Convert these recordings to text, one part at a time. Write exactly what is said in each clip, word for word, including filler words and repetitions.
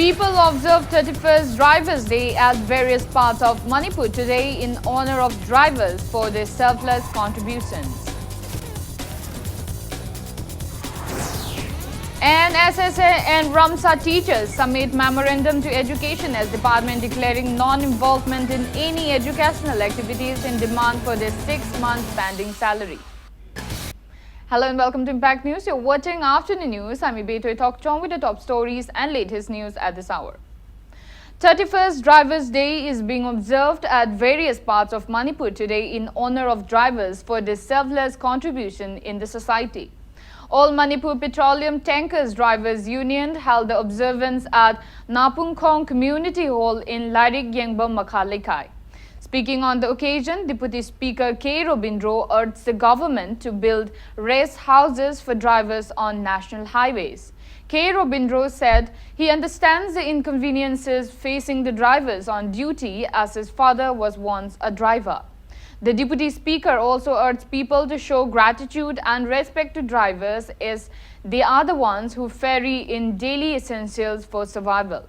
People observe thirty-first Drivers' Day at various parts of Manipur today in honor of drivers for their selfless contributions. And S S A and RAMSA teachers submit memorandum to Education S Department declaring non-involvement in any educational activities in demand for their six months pending salary. Hello and welcome to Impact News. You're watching Afternoon News. I'm Ibeto Tokchong with the top stories and latest news at this hour. Thirty-first Drivers' Day is being observed at various parts of Manipur today in honor of drivers for their selfless contribution in the society. All Manipur Petroleum Tankers Drivers Union held the observance at Napungkhong Community Hall in Lairik Yengbam Makha Leikai. Speaking on the occasion, Deputy Speaker K. Robindro urged the government to build rest houses for drivers on national highways. K. Robindro said he understands the inconveniences facing the drivers on duty, as his father was once a driver. The Deputy Speaker also urged people to show gratitude and respect to drivers, as they are the ones who ferry in daily essentials for survival.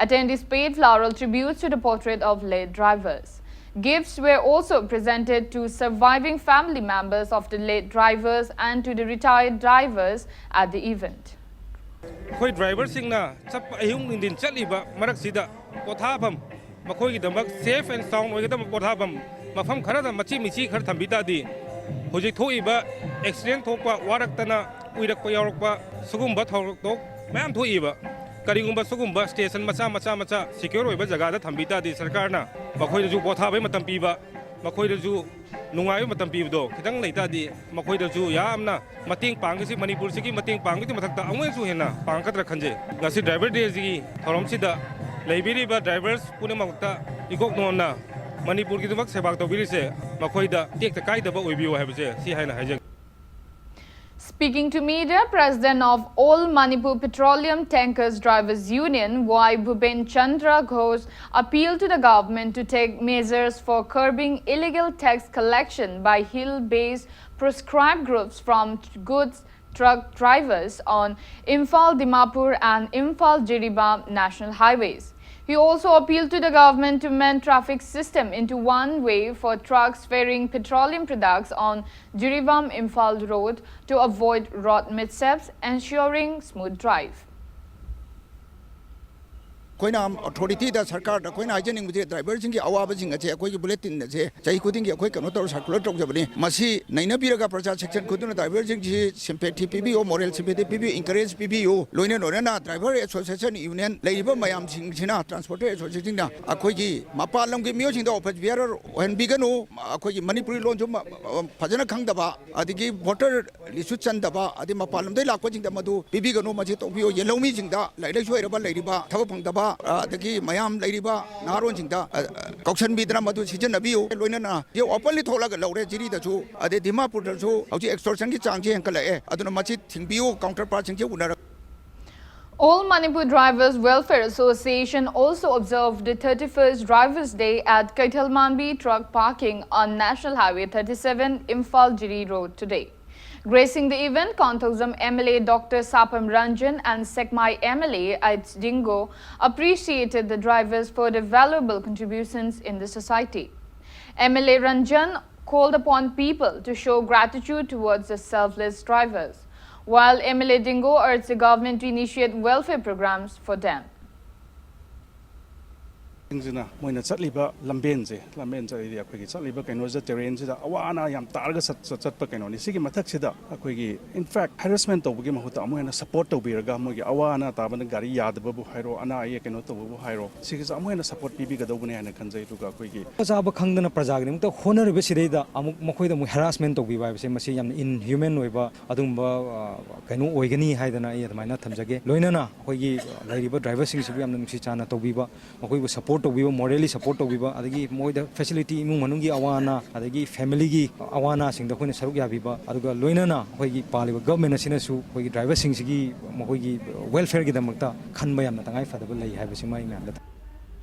Attendees paid floral tributes to the portrait of late drivers. Gifts were also presented to surviving family members of the late drivers and to the retired drivers at the event. ꯑꯩꯈꯣꯏ ꯗ꯭ꯔꯥꯏꯚꯔꯁꯤꯡꯅ ꯆꯠꯄ ꯑꯍꯤꯡ ꯅꯨꯡꯊꯤꯟ ꯆꯠꯂꯤꯕ ꯃꯔꯛꯁꯤꯗ ꯄꯣꯊꯥꯐꯝ, ꯃꯈꯣꯏꯒꯤꯗꯃꯛ safe and sound ꯑꯣꯏꯒꯗꯕ ꯄꯣꯊꯥꯐꯝ ꯃꯐꯝ ꯈꯔꯗ ꯃꯆꯤ ꯃꯤꯆꯤ ꯈꯔ ꯊꯝꯕꯤ ꯇꯥꯔꯗꯤ, ꯍꯧꯖꯤꯛ ꯊꯣꯛꯏꯕ accident ꯊꯣꯛꯄ, ꯋꯥꯔꯛꯇꯅ ꯎꯏꯔꯛꯄ ꯌꯥꯎꯔꯛꯄ, ꯁꯤꯒꯨꯝꯕ ꯊꯧꯗꯣꯛ ꯃꯌꯥꯝ ꯊꯣꯛꯏꯕ꯫ ꯀꯔꯤꯒꯨꯝꯕ ꯁꯤꯒꯨꯝꯕ station ꯃꯆꯥ ꯃꯆꯥ ꯃꯆꯥ secure ꯑꯣꯏꯕ ꯖꯒꯥꯗ ꯊꯝꯕꯤ ꯇꯥꯔꯗꯤ, ꯁꯔꯀꯥꯔꯅ ꯃꯈꯣꯏꯗꯁꯨ ꯄꯣꯊꯥꯕꯒꯤ ꯃꯇꯝ ꯄꯤꯕ, ꯃꯈꯣꯏꯗꯁꯨ ꯅꯨꯡꯉꯥꯏꯕ ꯃꯇꯝ ꯄꯤꯕꯗꯣ ꯈꯤꯇꯪ ꯂꯩ ꯇꯥꯔꯗꯤ, ꯃꯈꯣꯏꯗꯁꯨ ꯌꯥꯝꯅ ꯃꯇꯦꯡ ꯄꯥꯡꯒꯁꯤ, ꯃꯅꯤꯄꯨꯔꯁꯤꯒꯤ ꯃꯇꯦꯡ ꯄꯥꯡꯕꯒꯤ ꯃꯊꯛꯇ ꯑꯃꯨꯛ ꯍꯦꯟꯅꯁꯨ ꯍꯦꯟꯅ ꯄꯥꯡꯒꯗ꯭ꯔꯥ ꯈꯟꯖꯩ꯫ ꯉꯁꯤ Driver Dayꯒꯤ ꯊꯧꯔꯝꯁꯤꯗ ꯂꯩꯕꯤꯔꯤꯕ drivers ꯄꯨꯝꯅꯃꯛꯇ ꯏꯀꯣꯛ ꯅꯣꯟꯅ ꯃꯅꯤꯄꯨꯔꯒꯤꯗꯃꯛ ꯁꯦꯕꯥ ꯇꯧꯕꯤꯔꯤꯁꯦ, ꯃꯈꯣꯏꯗ ꯇꯦꯛꯇ ꯀꯥꯏꯗꯕ ꯑꯣꯏꯕꯤꯌꯨ ꯍꯥꯏꯕꯁꯦ ꯁꯤ ꯍꯥꯏꯅ ꯍꯥꯏꯖꯒꯦ꯫ Speaking to media, President of All Manipur Petroleum Tankers Drivers Union, Y Bhupen Chandra Ghosh, appealed to the government to take measures for curbing illegal tax collection by hill-based proscribed groups from goods truck drivers on Imphal Dimapur and Imphal Jiribam national highways. He also appealed to the government to mend traffic system into one way for trucks ferrying petroleum products on Jiribam Imphal road to avoid road mishaps, ensuring smooth drive. ꯑꯩꯈꯣꯏꯅ ꯑꯣꯊꯣꯔꯤꯇꯤꯗ, ꯁꯔꯀꯥꯔꯗ ꯑꯩꯈꯣꯏꯅ ꯍꯥꯏꯖꯅꯤꯡꯕꯁꯦ, ꯗ꯭ꯔꯥꯏꯚꯔꯁꯤꯡꯒꯤ ꯑꯋꯥꯕꯁꯤꯡ ꯑꯁꯦ ꯑꯩꯈꯣꯏꯒꯤ bulletin ꯑꯁꯦ ꯆꯍꯤ ꯈꯨꯗꯤꯡꯒꯤ ꯑꯩꯈꯣꯏ ꯀꯩꯅꯣ ꯇꯧꯔ ꯁꯔꯀꯨꯂꯔ ꯇꯧꯖꯕꯅꯤ꯫ ꯃꯁꯤ ꯅꯩꯅꯕꯤꯔꯒ ꯄ꯭ꯔꯖꯥ ꯁꯦꯛꯁꯟ ꯈꯨꯗꯤꯡꯅ ꯗ꯭ꯔꯥꯏꯚꯔꯁꯤꯡꯁꯤ ꯁꯤꯝꯄꯦꯊꯤ ꯄꯤꯕꯤꯌꯨ, ꯃꯣꯔꯦꯜ ꯁꯤꯝꯄꯦꯊꯤ ꯄꯤꯕꯤꯌꯨ, ꯏꯟꯀꯔꯦꯖ ꯄꯤꯕꯤꯌꯨ꯫ ꯂꯣꯏꯅ ꯂꯣꯏꯅꯅ ꯗ꯭ꯔꯥꯏꯚꯔ ꯑꯦꯁꯣꯁꯤꯌꯦꯁꯟ ꯌꯨꯅꯤꯌꯟ ꯂꯩꯔꯤꯕ ꯃꯌꯥꯝꯁꯤꯡꯁꯤꯅ, ꯇ꯭ꯔꯥꯟꯁꯄꯣꯔꯇꯔ ꯑꯦꯁꯣꯁꯤꯌꯦꯁꯟꯁꯤꯡꯅ ꯑꯩꯈꯣꯏꯒꯤ ꯃꯄꯥꯟ ꯂꯝꯒꯤ ꯃꯤꯑꯣꯏꯁꯤꯡꯗ ꯑꯣꯐꯤꯁ ꯕꯤꯌꯥꯔꯔ ꯑꯣꯏꯍꯟꯕꯤꯒꯅꯨ꯫ ꯑꯩꯈꯣꯏꯒꯤ ꯃꯅꯤꯄꯨꯔꯤ ꯂꯣꯟꯁꯨ ꯃ-, ꯐꯖꯅ ꯈꯪꯗꯕ, ꯑꯗꯒꯤ ꯚꯣꯇꯔ ꯂꯤꯁꯨ ꯆꯟꯗꯕ, ꯑꯗꯩ ꯃꯄꯥꯟ ꯂꯝꯗꯒꯤ ꯂꯥꯛꯄꯁꯤꯡꯗ ꯃꯗꯨ ꯄꯤꯕꯤꯒꯅꯨ, ꯃꯁꯤ ꯇꯣꯛꯄꯤꯌꯨ꯫ ꯌꯦꯜꯍꯧꯃꯤꯁꯤꯡꯗ, ꯂꯥꯏꯔꯤꯛ ꯂꯥꯏꯁꯨ ꯍꯩꯔꯕ ꯂꯩꯔꯤꯕ, ꯊꯕꯛ ꯐꯪꯗꯕ, ꯑꯗꯒꯤ ꯃꯌꯥꯝ ꯂꯩꯔꯤꯕ ꯅꯍꯥꯔꯣꯟꯁꯤꯡꯗ, ꯑ, ꯑ, ꯀꯧꯁꯟꯕꯤꯗꯅ ꯃꯗꯨ ꯁꯤꯖꯤꯟꯅꯕꯤꯌꯨ꯫ ꯂꯣꯏꯅꯅ ꯍꯧꯖꯤꯛ ꯑꯣꯄꯟꯂꯤ ꯊꯣꯛꯂꯒ ꯂꯧꯔꯦ ꯖꯤꯔꯤꯗꯁꯨ, ꯑꯗꯩ ꯗꯤꯃꯥꯄꯨꯔꯗꯁꯨ ꯍꯧꯖꯤꯛ ꯑꯦꯛꯁꯇꯣꯔꯁꯟꯒꯤ ꯆꯥꯡꯁꯤ ꯍꯦꯟꯒꯠꯂꯛꯑꯦ꯫ ꯑꯗꯨꯅ ꯃꯁꯤ ꯊꯤꯡꯕꯤꯌꯨ, ꯀꯥꯎꯟꯇꯔ ꯄꯥꯔꯠꯁꯤꯡꯁꯤ ꯎꯅꯔꯒ꯫ All Manipur Drivers Welfare Association also observed the thirty-first Drivers' Day at Keithelmanbi Truck Parking on National Highway thirty-seven, Imphal Jiri Road today. Gracing the event, Konthoujam M L A Doctor Sapam Ranjan and Sekmai M L A Ait Dingo appreciated the drivers for their valuable contributions in the society. M L A Ranjan called upon people to show gratitude towards the selfless drivers, while M L A Dingo urged the government to initiate welfare programs for them. ꯁꯤꯡꯁꯤꯅ ꯃꯣꯏꯅ ꯆꯠꯂꯤꯕ ꯂꯝꯕꯦꯟꯁꯦ, ꯂꯝꯕꯦꯟ ꯆꯠꯂꯤꯗꯤ ꯑꯩꯈꯣꯏꯒꯤ ꯆꯠꯂꯤꯕ ꯀꯩꯅꯣꯁꯤꯗ, ꯇꯦꯔꯦꯟꯁꯤꯗ ꯑꯋꯥ ꯑꯅꯥ ꯌꯥꯝ ꯇꯥꯔꯒ ꯆꯠ-, ꯆꯠ-, ꯆꯠꯄ ꯀꯩꯅꯣꯅꯤ꯫ ꯁꯤꯒꯤ ꯃꯊꯛꯁꯤꯗ ꯑꯩꯈꯣꯏꯒꯤ, in fact, ꯍꯦꯔꯦꯁꯃꯦꯟ ꯇꯧꯕꯒꯤ ꯃꯍꯨꯠꯇ ꯑꯃꯨꯛ ꯍꯦꯟꯅ ꯁꯄꯣꯔꯠ ꯇꯧꯕꯤꯔꯒ, ꯃꯣꯏꯒꯤ ꯑꯋꯥ ꯑꯅꯥ ꯇꯥꯕꯅ ꯒꯥꯔꯤ ꯌꯥꯗꯕꯕꯨ ꯍꯥꯏꯔꯣ, ꯑꯅꯥ ꯑꯌꯦꯛ ꯀꯩꯅꯣ ꯇꯧꯕꯕꯨ ꯍꯥꯏꯔꯣ, ꯁꯤꯒꯤꯁꯦ ꯑꯃꯨꯛ ꯍꯦꯟꯅ ꯁꯄꯣꯔꯠ ꯄꯤꯕꯤꯒꯗꯧꯕꯅꯦ ꯍꯥꯏꯅ ꯈꯟꯖꯩ꯫ ꯑꯗꯨꯒ ꯑꯩꯈꯣꯏꯒꯤ ꯆꯥꯕ ꯈꯪꯗꯅ ꯄ꯭ꯔꯖꯥꯒꯤꯗꯃꯛꯇ ꯍꯣꯠꯅꯔꯤꯕꯁꯤꯗꯩꯗ ꯑꯃꯨꯛ ꯃꯈꯣꯏꯗ ꯑꯃꯨꯛ ꯍꯦꯔꯥꯁꯃꯦꯟ ꯇꯧꯕꯤꯕ ꯍꯥꯏꯕꯁꯦ, ꯃꯁꯤ ꯌꯥꯝꯅ ꯏꯟꯍ꯭ꯌꯨꯃꯦꯟ ꯑꯣꯏꯕ ꯑꯗꯨꯒꯨꯝꯕ, ꯑ, ꯀꯩꯅꯣ ꯑꯣꯏꯒꯅꯤ ꯍꯥꯏꯗꯅ ꯑꯩ ꯑꯗꯨꯃꯥꯏꯅ ꯊꯝꯖꯒꯦ꯫ ꯂꯣꯏꯅꯅ ꯑꯩꯈꯣꯏꯒꯤ ꯂꯩꯔꯤꯕ ꯗ꯭ꯔꯥꯏꯚꯔꯁꯤꯡꯁꯤꯕꯨ ꯌꯥꯝꯅ ꯅꯨꯡꯁꯤ ꯆꯥꯟꯅ ꯇꯧꯕꯤꯕ, ꯃꯈꯣꯏꯕꯨ ꯁꯄꯣꯔꯠ ꯇꯧꯕꯤꯕ, ꯃꯣꯔꯦꯂꯤ ꯁꯄꯣꯔꯠ ꯇꯧꯕꯤꯕ, ꯑꯗꯒꯤ ꯃꯣꯏꯗ ꯐꯦꯁꯤꯂꯤꯇꯤ, ꯏꯃꯨꯡ ꯃꯅꯨꯡꯒꯤ ꯑꯋꯥ ꯑꯅꯥ, ꯑꯗꯒꯤ ꯐꯦꯃꯤꯂꯤꯒꯤ ꯑꯋꯥ ꯑꯅꯥꯁꯤꯡꯗ ꯑꯩꯈꯣꯏꯅ ꯁꯔꯨꯛ ꯌꯥꯕꯤꯕ, ꯑꯗꯨꯒ ꯂꯣꯏꯅꯅ ꯑꯩꯈꯣꯏꯒꯤ ꯄꯥꯜꯂꯤꯕ ꯒꯚꯔꯟꯃꯦꯟ ꯑꯁꯤꯅꯁꯨ ꯑꯩꯈꯣꯏꯒꯤ ꯗ꯭ꯔꯥꯏꯚꯔꯁꯤꯡꯁꯤꯒꯤ ꯃꯈꯣꯏꯒꯤ ꯋꯦꯜꯐꯤꯌꯔꯒꯤꯗꯃꯛꯇ ꯈꯟꯕ ꯌꯥꯝꯅ ꯇꯉꯥꯏ ꯐꯗꯕ ꯂꯩ ꯍꯥꯏꯕꯁꯤꯃ ꯑꯩ ꯃꯌꯥꯝꯗ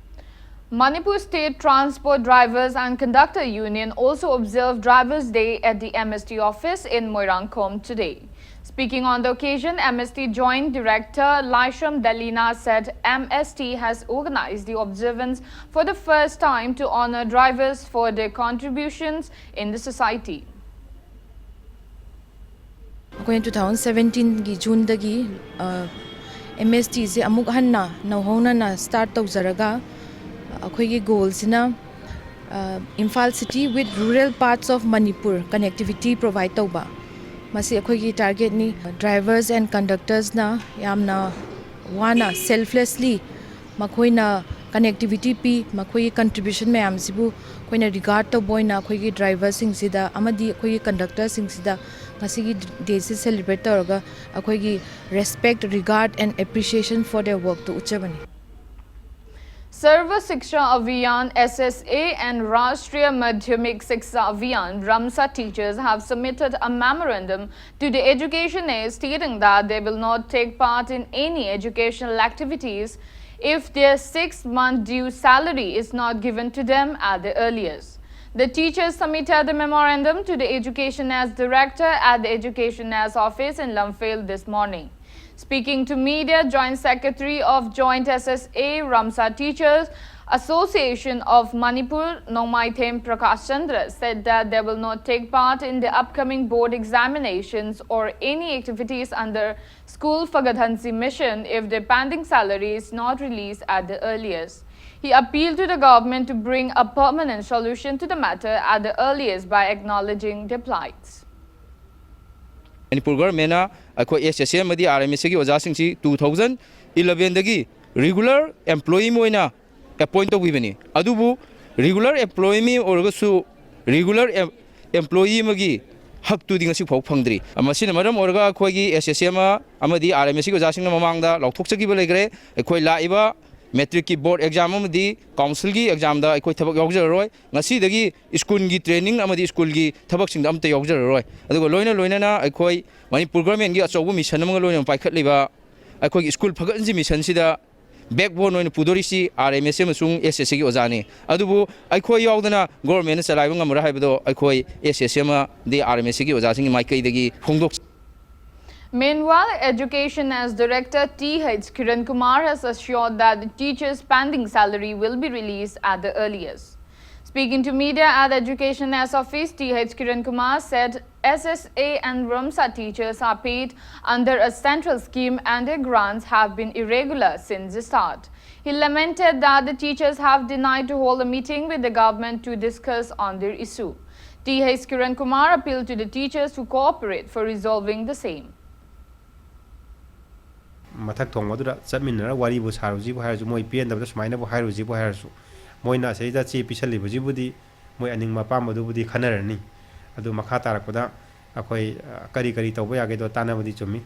Manipur State Transport Drivers and Conductor Union also observed Drivers' Day at the M S T office in Moirangkom today. Speaking on the occasion, M S T Joint Director Laishram Dalina said M S T has organized the observance for the first time to honor drivers for their contributions in the society. ꯑꯩꯈꯣꯏꯅ two thousand ꯁꯕꯦꯟꯇꯤꯟꯒꯤ ꯖꯨꯟꯗꯒꯤ M ꯑꯦꯁ ꯇꯤꯁꯦ ꯑꯃꯨꯛ ꯍꯟꯅ ꯅꯧꯍꯧꯅꯅ start ꯇꯧꯖꯔꯒ, ꯑꯩꯈꯣꯏꯒꯤ ꯒꯣꯜꯁꯤꯅ Imphal city with rural parts of Manipur connectivity provide ꯇꯧꯕ, ꯃꯁꯤ ꯑꯩꯈꯣꯏꯒꯤ ꯇꯥꯔꯒꯦꯠꯅꯤ꯫ Drivers and conductors ꯅ ꯌꯥꯝꯅ ꯋꯥꯅ, selflessly ꯃꯈꯣꯏꯅ ꯀꯅꯦꯛꯇꯤꯕꯤꯇꯤ ꯄꯤ꯫ ꯃꯈꯣꯏꯒꯤ ꯀꯟꯇ꯭ꯔꯤꯕ꯭ꯌꯨꯁꯟ ꯃꯌꯥꯝꯁꯤꯕꯨ ꯑꯩꯈꯣꯏꯅ ꯔꯤꯒꯥꯔꯗ ꯇꯧꯕ ꯑꯣꯏꯅ ꯑꯩꯈꯣꯏꯒꯤ ꯗ꯭ꯔꯥꯏꯚꯔꯁꯤꯡꯁꯤꯗ ꯑꯃꯗꯤ ꯑꯩꯈꯣꯏꯒꯤ ꯀꯟꯗꯛꯇꯔꯁꯤꯡꯁꯤꯗ ꯉꯁꯤꯒꯤ ꯗꯦꯁꯤ ꯁꯦꯂꯦꯕ꯭ꯔꯦꯠ ꯇꯧꯔꯒ ꯑꯩꯈꯣꯏꯒꯤ respect, regard and appreciation for their work ꯇꯨ ꯎꯠꯆꯕꯅꯤ꯫ Sarva Shiksha Abhiyan, S S A, and Rashtriya Madhyamik Shiksha Abhiyan, RAMSA, teachers have submitted a memorandum to the Education Aid stating that they will not take part in any educational activities if their six-month due salary is not given to them at the earliest. The teachers submitted the memorandum to the Education Aid director at the Education Aid office in Lamphel this morning. Speaking to media, Joint Secretary of Joint S S A, RAMSA Teachers Association of Manipur, Nongmaithem Prakash Chandra, said that they will not take part in the upcoming board examinations or any activities under School Faghathansi Mission if their pending salary is not released at the earliest. He appealed to the government to bring a permanent solution to the matter at the earliest by acknowledging their plights. Manipur ꯒꯚꯔꯟꯃꯦꯟꯅ ꯑꯩꯈꯣꯏ ꯑꯦꯁ ꯑꯦꯁ ꯑꯦ ꯑꯃꯗꯤ R M ꯑꯦꯁ ꯑꯦꯒꯤ ꯑꯣꯖꯥꯁꯤꯡꯁꯤ two thousand ꯏꯂꯚꯦꯟꯗꯒꯤ regular employee ꯑꯃ ꯑꯣꯏꯅ ꯑꯦꯄꯣꯏꯟ ꯇꯧꯕꯤꯕꯅꯤ꯫ ꯑꯗꯨꯕꯨ regular employee ꯑꯃ ꯑꯣꯏꯔꯒꯁꯨ regular employee ꯑꯃꯒꯤ ꯍꯛꯇꯨꯗꯤ ꯉꯁꯤ ꯐꯥꯎ ꯐꯪꯗ꯭ꯔꯤ꯫ ꯃꯁꯤꯅ ꯃꯔꯝ ꯑꯣꯏꯔꯒ ꯑꯩꯈꯣꯏꯒꯤ ꯑꯦꯁ ꯑꯦꯁ ꯑꯦ ꯑꯃ ꯑꯃꯗꯤ ꯑꯥꯔ ꯑꯦꯝ ꯑꯦꯁ ꯑꯦꯒꯤ ꯑꯣꯖꯥꯁꯤꯡꯅ ꯃꯃꯥꯡꯗ ꯂꯥꯎꯊꯣꯛꯆꯈꯤꯕ ꯂꯩꯈ꯭ꯔꯦ꯫ ꯑꯩꯈꯣꯏ ꯂꯥꯛꯏꯕ ꯃꯦꯇ꯭ꯔꯤꯛꯀꯤ ꯕꯣꯔꯗ ꯑꯦꯛꯖꯥꯝ ꯑꯃꯗꯤ ꯀꯥꯎꯟꯁꯤꯜꯒꯤ ꯑꯦꯛꯖꯥꯝꯗ ꯑꯩꯈꯣꯏ ꯊꯕꯛ ꯌꯥꯎꯖꯔꯔꯣꯏ꯫ ꯉꯁꯤꯗꯒꯤ ꯁ꯭ꯀꯨꯜꯒꯤ ꯇ꯭ꯔꯦꯅꯤꯡ ꯑꯃꯗꯤ ꯁ꯭ꯀꯨꯜꯒꯤ ꯊꯕꯛꯁꯤꯡꯗ ꯑꯃꯠꯇ ꯌꯥꯎꯖꯔꯔꯣꯏ꯫ ꯑꯗꯨꯒ ꯂꯣꯏꯅ ꯂꯣꯏꯅꯅ ꯑꯩꯈꯣꯏ ꯃꯅꯤꯄꯨꯔ ꯒꯚꯔꯟꯃꯦꯟꯒꯤ ꯑꯆꯧꯕ ꯃꯤꯁꯟ ꯑꯃꯒ ꯂꯣꯏꯅꯅ ꯄꯥꯏꯈꯠꯂꯤꯕ ꯑꯩꯈꯣꯏꯒꯤ ꯁ꯭ꯀꯨꯜ ꯐꯒꯠꯍꯟꯁꯤ ꯃꯤꯁꯟꯁꯤꯗ ꯕꯦꯛꯕꯣꯟ ꯑꯣꯏꯅ ꯄꯨꯗꯣꯔꯤꯁꯤ ꯑꯥꯔ ꯑꯦꯝ ꯑꯦꯁ ꯑꯃꯁꯨꯡ ꯑꯦꯁ ꯑꯦꯁ ꯁꯤꯒꯤ ꯑꯣꯖꯥꯅꯤ꯫ ꯑꯗꯨꯕꯨ ꯑꯩꯈꯣꯏ ꯌꯥꯎꯗꯅ ꯒꯣꯔꯃꯦꯟꯅ ꯆꯂꯥꯏꯕ ꯉꯝꯃꯔꯣꯏ ꯍꯥꯏꯕꯗꯣ ꯑꯩꯈꯣꯏ ꯑꯦꯁ ꯑꯦꯁ ꯁꯤ ꯑꯃꯗꯤ ꯑꯥꯔ ꯑꯦꯝ ꯑꯦꯁ ꯁꯤꯒꯤ ꯑꯣꯖꯥꯁꯤꯡꯒꯤ ꯃꯥꯏꯀꯩꯗꯒꯤ ꯐꯣꯡꯗꯣꯛꯆ- Meanwhile, Education as Director T H Kiran Kumar has assured that the teachers' pending salary will be released at the earliest. Speaking to media at Education as Office, T H Kiran Kumar said S S A and RAMSA teachers are paid under a central scheme and their grants have been irregular since the start. He lamented that the teachers have denied to hold a meeting with the government to discuss on their issue. T H Kiran Kumar appealed to the teachers to cooperate for resolving the same. ꯃꯊꯛ ꯊꯣꯡꯕꯗꯨꯗ ꯆꯠꯃꯤꯟꯅꯔ ꯋꯥꯔꯤꯕꯨ ꯁꯥꯔꯨꯁꯤꯕꯨ ꯍꯥꯏꯔꯁꯨ, ꯃꯣꯏ ꯄꯦꯟꯗꯕꯗ ꯁꯨꯃꯥꯏꯅꯕꯨ ꯍꯥꯏꯔꯨꯁꯤꯕꯨ ꯍꯥꯏꯔꯁꯨ, ꯃꯣꯏꯅ ꯑꯁꯤꯗ ꯆꯦ ꯄꯤꯁꯜꯂꯤꯕꯁꯤꯕꯨꯗꯤ ꯃꯣꯏ ꯑꯅꯤꯡꯕ ꯑꯄꯥꯝꯕꯗꯨꯕꯨꯗꯤ ꯈꯟꯅꯔꯅꯤ꯫ ꯑꯗꯨ ꯃꯈꯥ ꯇꯥꯔꯛꯄꯗ ꯑꯩꯈꯣꯏ, ꯑ, ꯀꯔꯤ ꯀꯔꯤ ꯇꯧꯕ ꯌꯥꯒꯦꯗꯣ ꯇꯥꯟꯅꯕꯗꯤ ꯆꯨꯝꯃꯤ꯫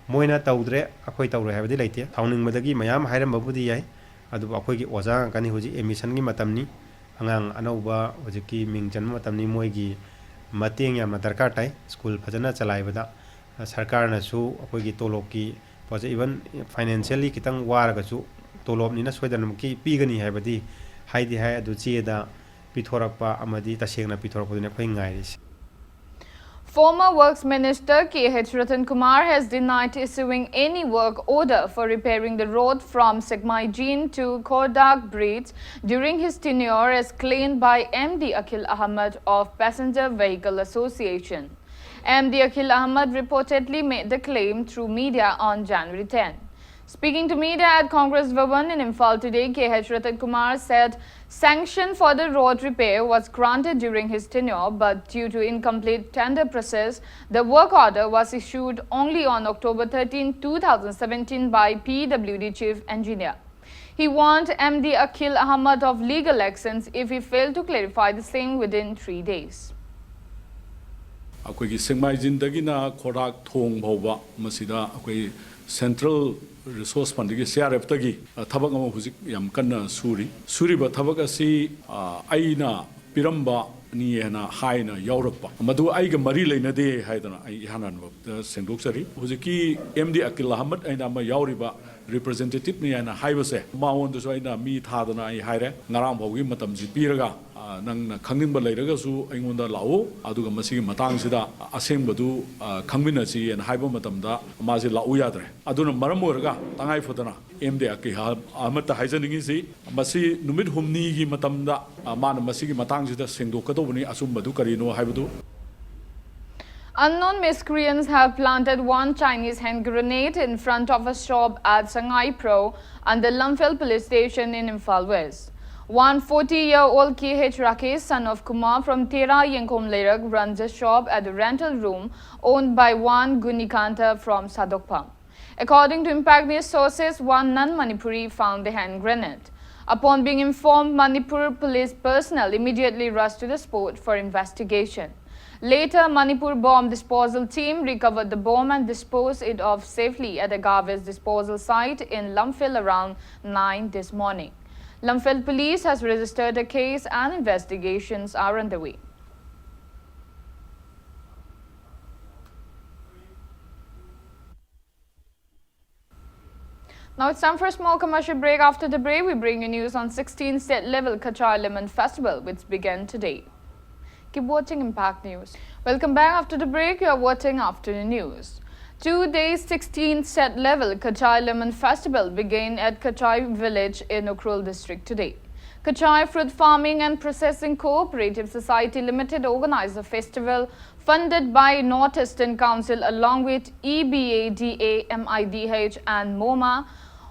ꯃꯣꯏꯅ ꯇꯧꯗ꯭ꯔꯦ, ꯑꯩꯈꯣꯏ ꯇꯧꯔꯣꯏ ꯍꯥꯏꯕꯗꯤ ꯂꯩꯇꯦ꯫ ꯁꯥꯎꯅꯤꯡꯕꯗꯒꯤ ꯃꯌꯥꯝ ꯍꯥꯏꯔꯝꯕꯕꯨꯗꯤ ꯌꯥꯏ, ꯑꯗꯨꯕꯨ ꯑꯩꯈꯣꯏꯒꯤ ꯑꯣꯖꯥ ꯉꯥꯛꯇꯅꯤ꯫ ꯍꯧꯖꯤꯛ ꯑꯦꯗꯃꯤꯁꯟꯒꯤ ꯃꯇꯝꯅꯤ, ꯑꯉꯥꯡ ꯑꯅꯧꯕ ꯍꯧꯖꯤꯛꯀꯤ ꯃꯤꯡ ꯆꯟꯕ ꯃꯇꯝꯅꯤ꯫ ꯃꯣꯏꯒꯤ ꯃꯇꯦꯡ ꯌꯥꯝꯅ ꯗꯔꯀꯥꯔ ꯇꯥꯏ꯫ ꯁ꯭ꯀꯨꯜ ꯐꯖꯅ ꯆꯂꯥꯏꯕꯗ ꯁꯔꯀꯥꯔꯅꯁꯨ ꯑꯩꯈꯣꯏꯒꯤ ꯇꯣꯂꯣꯞꯀꯤ ꯄꯣꯠꯁꯦ, even financially ꯈꯤꯇꯪ ꯋꯥꯔꯒꯁꯨ ꯇꯣꯂꯣꯞꯅꯤꯅ ꯁꯣꯏꯗꯅꯃꯛꯀꯤ ꯄꯤꯒꯅꯤ ꯍꯥꯏꯕꯗꯤ ꯍꯥꯏꯗꯤ ꯍꯥꯏ, ꯑꯗꯨ ꯆꯦꯗ ꯄꯤꯊꯣꯔꯛꯄ ꯑꯃꯗꯤ ꯇꯁꯦꯡꯅ ꯄꯤꯊꯣꯔꯛꯄꯗꯨꯅꯤ ꯑꯩꯈꯣꯏ ꯉꯥꯏꯔꯤꯁꯤ꯫ Former Works Minister K H Ratan Kumar has denied issuing any work order for repairing the road from Sekmaijin to Khodak Bridge during his tenure as claimed by M D Akhil Ahmed of Passenger Vehicle Association. M D Akhil Ahmed reportedly made the claim through media on January ten. Speaking to media at Congress Bhavan in Imphal today, K H Ratan Kumar said sanction for the road repair was granted during his tenure, but due to incomplete tender process, the work order was issued only on October thirteen, two thousand seventeen by P W D Chief Engineer. He warned M D Akhil Ahmed of legal actions if he failed to clarify the same within three days. ꯑꯩꯈꯣꯏꯒꯤ ꯁꯦꯛꯃꯥꯏꯖꯤꯟꯗꯒꯤꯅ ꯈꯣꯔꯥꯛ ꯊꯣꯡ ꯐꯥꯎꯕ ꯃꯁꯤꯗ ꯑꯩꯈꯣꯏ Central Resource Fundꯒꯤ, C R Fꯇꯒꯤ ꯊꯕꯛ ꯑꯃ ꯍꯧꯖꯤꯛ ꯌꯥꯝ ꯀꯟꯅ ꯁꯨꯔꯤ꯫ ꯁꯨꯔꯤꯕ ꯊꯕꯛ ꯑꯁꯤ, ꯑ, ꯑꯩꯅ ꯄꯤꯔꯝꯕꯅꯤ ꯍꯥꯏꯅ ꯍꯥꯏꯅ ꯌꯥꯎꯔꯛꯄ, ꯃꯗꯨ ꯑꯩꯒ ꯃꯔꯤ ꯂꯩꯅꯗꯦ ꯍꯥꯏꯗꯅ ꯑꯩ ꯏꯍꯥꯟ ꯍꯥꯟꯕꯗ ꯁꯦꯡꯗꯣꯛꯆꯔꯤ꯫ ꯍꯧꯖꯤꯛꯀꯤ M D Akhil Ahmed ꯍꯥꯏꯅ ꯑꯃ ꯌꯥꯎꯔꯤꯕ ꯔꯤꯄ꯭ꯔꯖꯦꯟꯇꯦꯇꯤꯚꯅꯤ ꯍꯥꯏꯅ ꯍꯥꯏꯕꯁꯦ, ꯃꯉꯣꯟꯗꯁꯨ ꯑꯩꯅ ꯃꯤ ꯊꯥꯗꯅ ꯑꯩ ꯍꯥꯏꯔꯦ, ꯉꯔꯥꯡ ꯐꯥꯎꯒꯤ ꯃꯇꯝꯁꯤ ꯄꯤꯔꯒ, ꯑ, ꯅꯪꯅ ꯈꯪꯅꯤꯡꯕ ꯂꯩꯔꯒꯁꯨ ꯑꯩꯉꯣꯟꯗ ꯂꯥꯛꯎ, ꯑꯗꯨꯒ ꯃꯁꯤꯒꯤ ꯃꯇꯥꯡꯁꯤꯗ ꯑꯁꯦꯡꯕꯗꯨ, ꯑ, ꯈꯪꯃꯤꯟꯅꯁꯤ ꯍꯥꯏꯅ ꯍꯥꯏꯕ ꯃꯇꯝꯗ ꯃꯥꯁꯤ ꯂꯥꯛꯎ ꯌꯥꯗ꯭ꯔꯦ꯫ ꯑꯗꯨꯅ ꯃꯔꯝ ꯑꯣꯏꯔꯒ ꯇꯉꯥꯏ ꯐꯗꯅ ꯑꯦꯝ ꯗꯦ ꯑꯀꯤꯍ ꯑꯃꯠꯇ ꯍꯥꯏꯖꯅꯤꯡꯉꯤꯁꯤ, ꯃꯁꯤ ꯅꯨꯃꯤꯠ ꯍꯨꯝꯅꯤꯒꯤ ꯃꯇꯝꯗ, ꯑ, ꯃꯥꯅ ꯃꯁꯤꯒꯤ ꯃꯇꯥꯡꯁꯤꯗ ꯁꯦꯡꯗꯣꯛꯀꯗꯧꯕꯅꯤ, ꯑꯆꯨꯝꯕꯗꯨ ꯀꯔꯤꯅꯣ ꯍꯥꯏꯕꯗꯨ꯫ Unknown miscreants have planted one Chinese hand grenade in front of a shop at Sangai Pro under Lamphel Police Station in Imphal West. One forty-year-old K H Rakesh, son of Kumar from Tera Yengkhom Leirak, runs a shop at the rental room owned by one Gunikanta from Sadokpam. According to Impact News sources, one non-Manipuri found the hand grenade. Upon being informed, Manipur police personnel immediately rushed to the spot for investigation. Later, Manipur bomb disposal team recovered the bomb and disposed it of safely at a garbage disposal site in Lamphel around nine this morning. Lamphel police has registered a case and investigations are underway. Now it's time for a small commercial break. After the break, we bring you news on sixteenth state level Kachai Lemon Festival, which began today. Keep watching Impact News. Welcome back. After the break, you are watching Afternoon News. Two days, sixteenth state level Kachai Lemon Festival began at Kachai village in Ukhrul district today. Kachai Fruit Farming and Processing Cooperative Society Limited organized the festival funded by North Eastern Council along with E B A D A, M I D H and MoMA,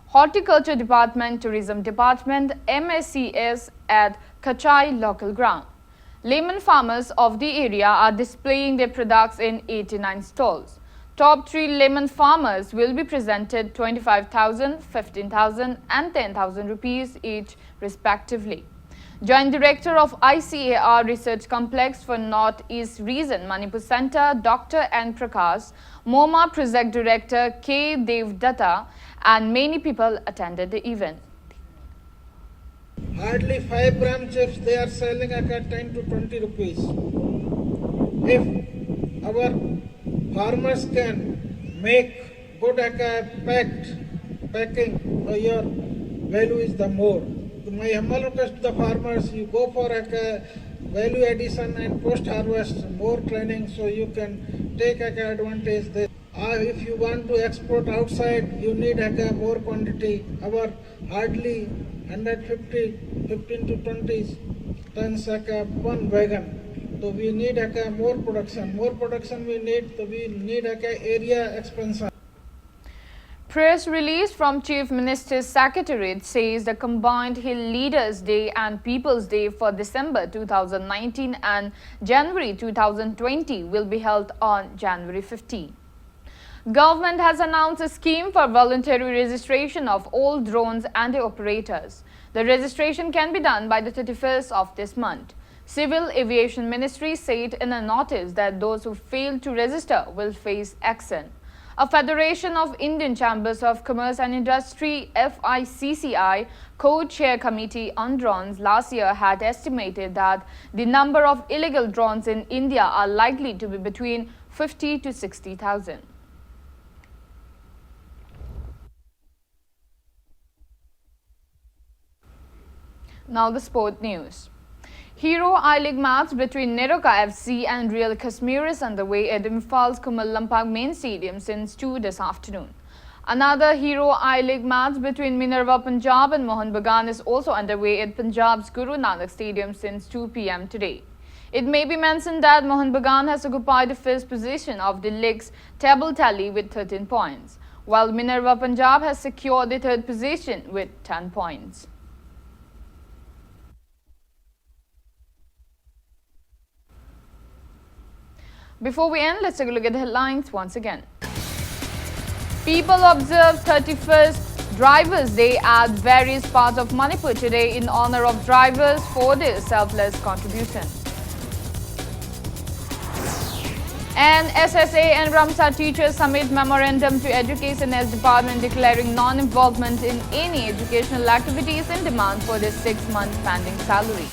Horticulture Department, Tourism Department, M S C S at Kachai local ground. Lemon farmers of the area are displaying their products in eighty-nine stalls. Top three lemon farmers will be presented twenty-five thousand, fifteen thousand and ten thousand rupees each respectively. Joint Director of I C A R Research Complex for North East Region, Manipur Center, Doctor N Prakash, MoMA Project Director K Devdatta, and many people attended the event. Hardly five gram chips they are selling at ten to twenty rupees. If our farmers can make good aca pact packing, so your value is the more. So my humble request to the farmers, you go for a value addition and post harvest more training, so you can take a advantage this. Uh, if you want to export outside, you need a more quantity. Our hardly hundred fifty, fifteen to twenty tons a one wagon. So we need a more production. More production we need, so we need a area expansion. Press release from Chief Minister's Secretariat says the combined Hill Leaders Day and People's Day for December two thousand nineteen and January two thousand twenty will be held on January fifteen. Government has announced a scheme for voluntary registration of all drones and operators. The registration can be done by the thirty-first of this month. Civil Aviation Ministry said in a notice that those who fail to register will face action. A Federation of Indian Chambers of Commerce and Industry, F I C C I, co-chair committee on drones last year had estimated that the number of illegal drones in India are likely to be between fifty to sixty thousand. Now the sport news. Hero I-League match between Neroka F C and Real Kashmir is underway at Imphal's Kumar Lampak main stadium since two this afternoon. Another Hero I-League match between Minerva Punjab and Mohun Bagan is also underway at Punjab's Guru Nanak Stadium since two p.m. today. It may be mentioned that Mohun Bagan has occupied the first position of the league's table tally with thirteen points, while Minerva Punjab has secured the third position with ten points. Before we end, let's take a look at the headlines once again. People observe thirty-first Drivers' Day at various parts of Manipur today in honor of drivers for their selfless contribution. And S S A and Ramsar teachers submit memorandum to Education S Department declaring non-involvement in any educational activities in demand for their six-month pending salary.